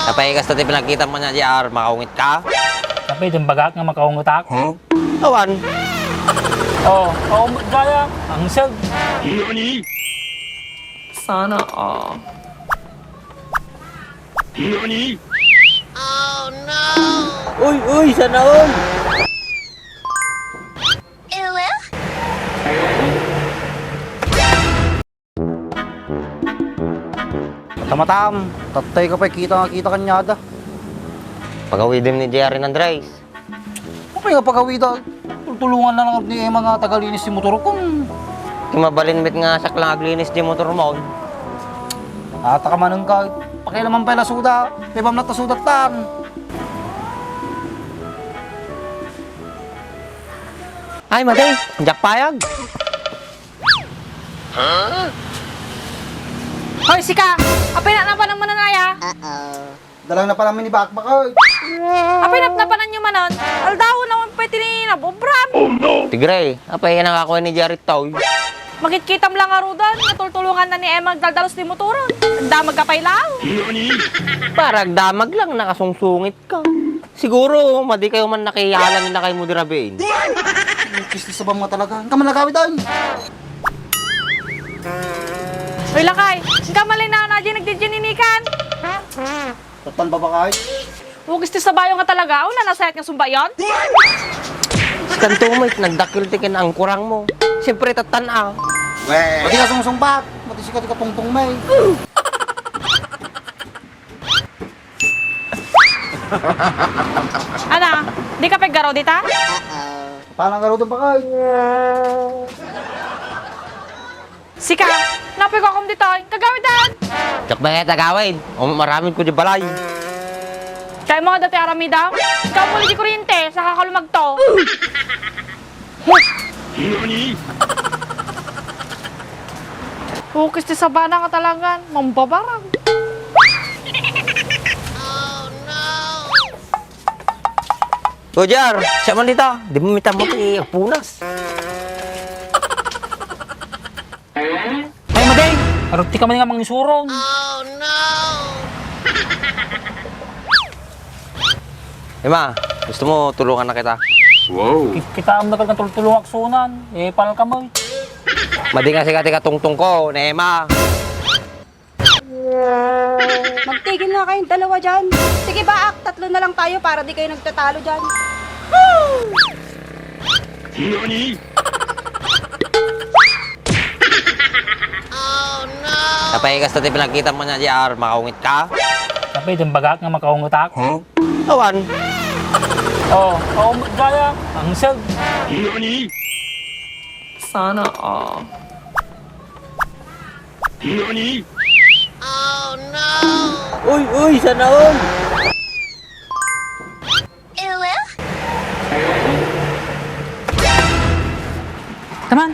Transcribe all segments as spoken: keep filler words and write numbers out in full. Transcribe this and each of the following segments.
Apay, kasta ti pinagkitam kaniak, J R, makaungit ka? Apay, diak imbagak nga makaungitak? Awan. Oh, oh, gaya, ang sag. Sana all. Uy, uy, sana all. Matamatam, tattay ka pay kita nga kita kaniada. Pagawidem ni J R and Andres. Apay nga pagawida, tultulongan na lang ni Emma nga tagalinis ti motorko. Ti mabalin met nga siak lang aglinis ti motormo. Ata ka manen ka, pakialaman pay la suda, ti bamnat a sudattan. Ay, madi, diak payag. Hoy, sika! Apay napnapanan manen aya? Dalang napanan mi ni Bakbak, oy. Apay napnapananyo manen? Aldaw, nawan pay ti nabubram. Ti Gray, apay nakakuan ni Jared toy? Makitkitam lang ngaruden, nga tultulongan na ni Emma agdaldalos ti motoren. Agdamag ka pay laeng. Para agdamag lang, nakasungsungit ka. Siguro, madi kayo man nakiyalan ni lakaymo di rabiin. Ukis ti sabam nga talaga. Inka man agawid, ay. Hoy, lakay, inka man la ni Nana Jean nagdidininikan. Tattan, babakay. Ukis ti sabayo nga talaga. Awan a nasayat nga sumbayon? Sikanto met, nagdakkel ti kinaangkurangmo. Siyempre, tattan a. Madi ka sungsungbat. Madi sika ti katungtong met. Ana, di ka pay garo dita? Paano garo dun, bakay? Sika, napay ko akum ditoy, kagawidan! Diak met agawid, umaramid ko di balay. Kaya mo nga dati aramidam? Ikaw muli di kuryente, saka ka lumagto. Ukis ti sabana nga talagan, mambabarang. Roger, siya man dita, di mo mitamot, eh, punas. Ay, maday! Aruti ka man nga mangisurong. Emma, gusto mo tulungan na kita? Wow. Ki-, kita am nagal nga tultulong aksunan. Eh, pal ka mo. Madi nga sikat ti katungtong ko, ni Emma. Magtigil nga kayong dalawa dyan. Sige, Baak, tatlo na lang tayo para di kayo nagtatalo dyan. Apay, kasta ti pinagkitam kaniak, J R, makaungit ka? Apay, diak imbagak nga makaungitak? Awan. Oh, oh, gaya, ang sag. Sana all. Uy, uy, sana all. Taman.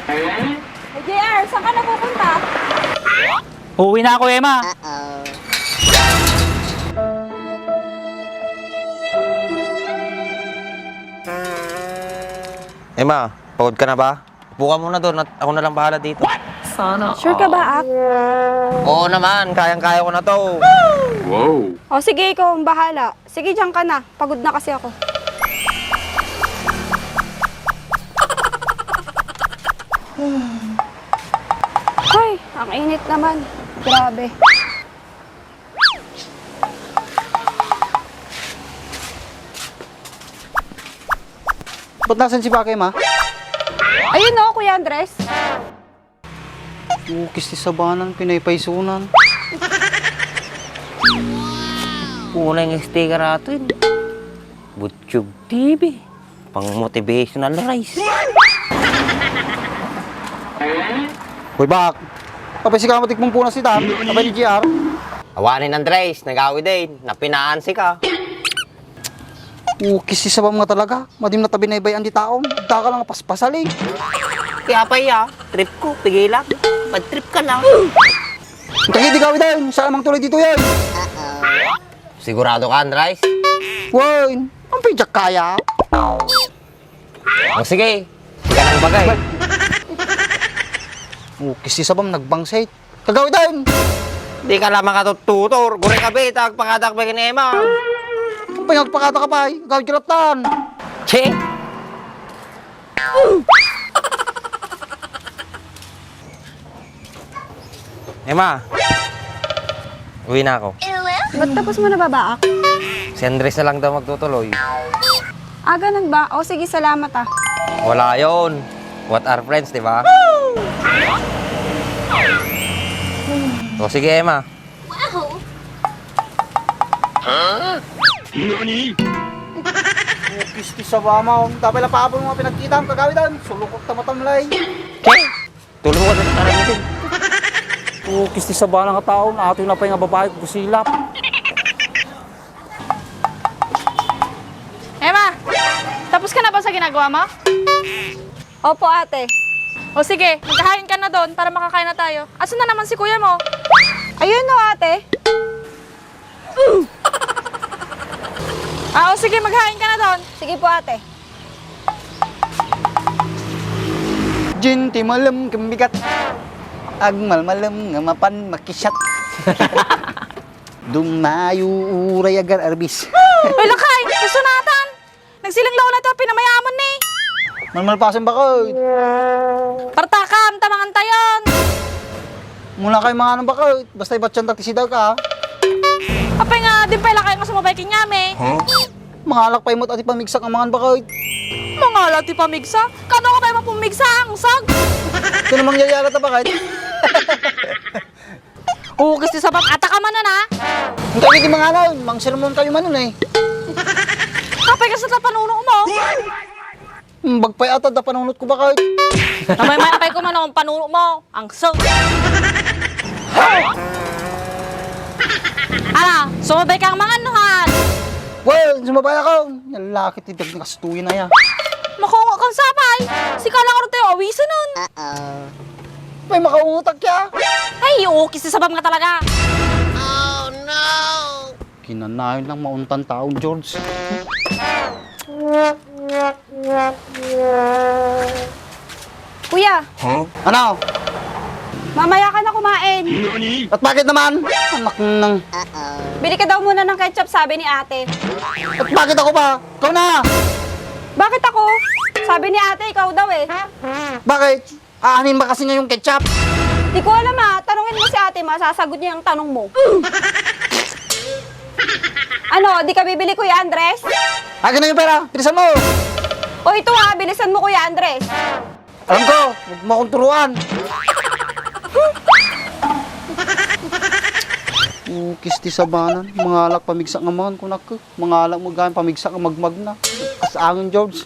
Hey, J R, saan ka na pupunta? Uuwi na ako, Emma. Emma, pagod ka na ba? Upo ka muna doon at ako na lang bahala dito. Sana all. Sure ka ba, Ak? Oo naman, kayang-kaya ko na to. Wow. O sige, ikaw ang bahala. Sige, diyan ka na. Pagod na kasi ako. Hoy, ang init naman. Grabe. Ba't nasan si Bakay, ma? Ayun, oh, Kuya Andres. Ukis ti sabanan, pinaypaysunan. Unay nga sticker ato, eh. Butchog T V. Pang motivational rice. Hoy, Bak. Apay, sika matikmong punas ita. Apay ni J R. Awanen, Andres, nagawid, eh. Napinaan sika. Ukis ti sabam nga talaga. Madim na ta binaybay-an ti taom. Dakal nga paspasali. Kaya pa iya, trip ko, pigilan. Pag-trip ka na. Ang tagi di gawid ay, siya lamang tuloy dito yan. Sigurado ka, Andres? Wen, ang pijak kaya. O sige, sika nang bagay. Ukis ti sabam, nagbangsit. Kagawiden! Di ka la makatututor. Guri ka, bita, agpakatak pa ken Emma. Apay nga agpakatak ka pay? Agawid ka latta. Che! Emma, uwi na ako. Ba't tapos mo nababaak? Si Andres na lang daw magtutuloy. Ah, ganun ba? O sige, salamat ah. Wala yon. What are friends, di ba? O sige, Emma. Wow! Huh? Nani? Ukis ti sabana. Tapay la pabor mo pinagkitam, kagawiden. Sulukok ta matamlay. Che! Tulong mo sa taramitin. Ukis ti sabana nga tao, naatoy na pay nga babae, kusilap. Emma, tapos ka na ba sa ginagawa mo? Opo, ate. O sige, maghahain ka na doon para makakain na tayo. Asan na naman si kuya mo? Ayun o, ate. Ah, o sige, maghain ka na doon. Sige po, ate. Gin ti malem ken bigat. Agmalmalem nga mapan makisat. Dumayo uray agar-arbis. Uy, lakay! Kasunatan! Nagsiling la unay to, pinamayamon ni. Malmalpasen, bakit? Partakam, tamangan tayon. Muna kayo manganon, bakit? Basta ibatyan ta ti sida ka, ah. Apay nga, di pay lakay nga sumabay kenyami. Mangalak pay met a ti pamigsa nga mangan, bakit? Mangala ti pamigsa? Kano ka pay mapumigsa, angsag? Ito namang yayala ta, bakit? Ukis ti sabam, ata ka manen, ah. Ang kami di manganon, mangsermon kayo manon, eh. Apay ka sa ta panuno mo? Hmm, bagpay ata da panunot ko, bakit? Namay-may apay ko man ang panuno mo. Angsag. Ala, sumabay kang mangan, no, han? Well, sumabay ako. Lalaki ti dagnastuyan aya. Makungo kang sapay. Sika lang orte, awisan nun. May makaungutak kaya? Ay, ukis ti sabam nga talaga. Kinanayon lang mauntan taon, George. Kuya, Ano? Mamaya ka na kumain. At bakit naman? Anak ng... Bili ka daw muna ng ketchup, sabi ni ate. At bakit ako pa? Ikaw na! Bakit ako? Sabi ni ate, ikaw daw eh. Bakit? Aanin ba kasi niya yung ketchup? Di ko alam ah. Tanungin mo si ate, masasagot niya ang tanong mo. Ano, di ka bibili, Kuya Andres? Akin na yung pera. Bilisan mo! O ito ah, bilisan mo, Kuya Andres. Alam ko, huwag mo akong turuan. Ukis ti sabanan. Mangalak pamigsa nga mangan, kunak. Mangalak mo gayam pamigsa nga magmagna. Kas angin, George.